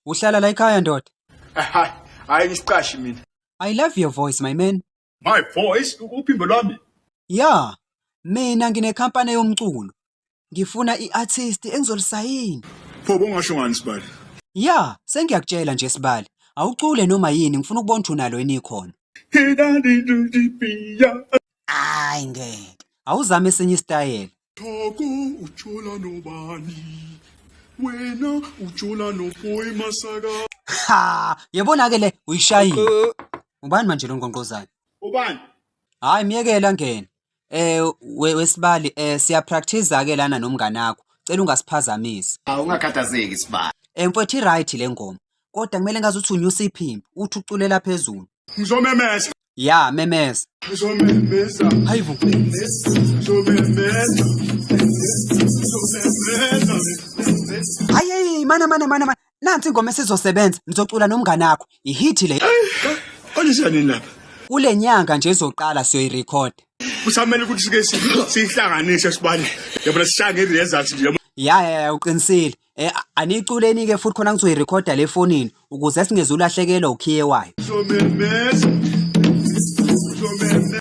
Uhlala la ekhaya ndoda? Hayi, hayi ngisiqashi mina. I love your voice my man. My voice, uphimbo lwami. Yeah, mina nginekhampani yomculo. Ngifuna i-artist engizolisayina. Pho bongasho ngani sibali? Yeah, sengiyakutshela nje sibali. Awucule noma yini, ngifuna ukubona ukuthi unalo yini ikhono. Hayi ngeke. Awuzame esinye isitayela. Thoko ujola nobani? Wena ujola noboy Masaka. Ha, yabona ke le uyishayile. Ubani manje lo ngqongqozayo? Ubani? Hayi myekela ngene. Eh wesibali eh siya practice ke lana nomngane wakho. Cela ungasiphazamisi. Awungakhathazeki sibali. Eh mfowethu i right le ngoma. Kodwa kumele ngaze uthi unyusa iphimbo, uthi uculela phezulu. Ngizomemeza. Ya, memeza. Ngizomemeza. Hayibo. Ngizomemeza. Ngizomemeza. Hayi hayi mana mana mana mana. Nansi ingoma esizosebenza, ngizocula nomngane wakho. I-hit le. Konje siyanini lapha? Kule nyanga nje ezoqala siyoyirecord. Kusamele ukuthi sike sihlanganise sibale. Yabona sishaya nge-results nje. Ya ya ya uqinisile. Eh aniculeni ke futhi khona ngizoyirekhoda le fonini ukuze singezulahlekelwa ukhiye wayo. Ngizomemeza. Ngizomemeza.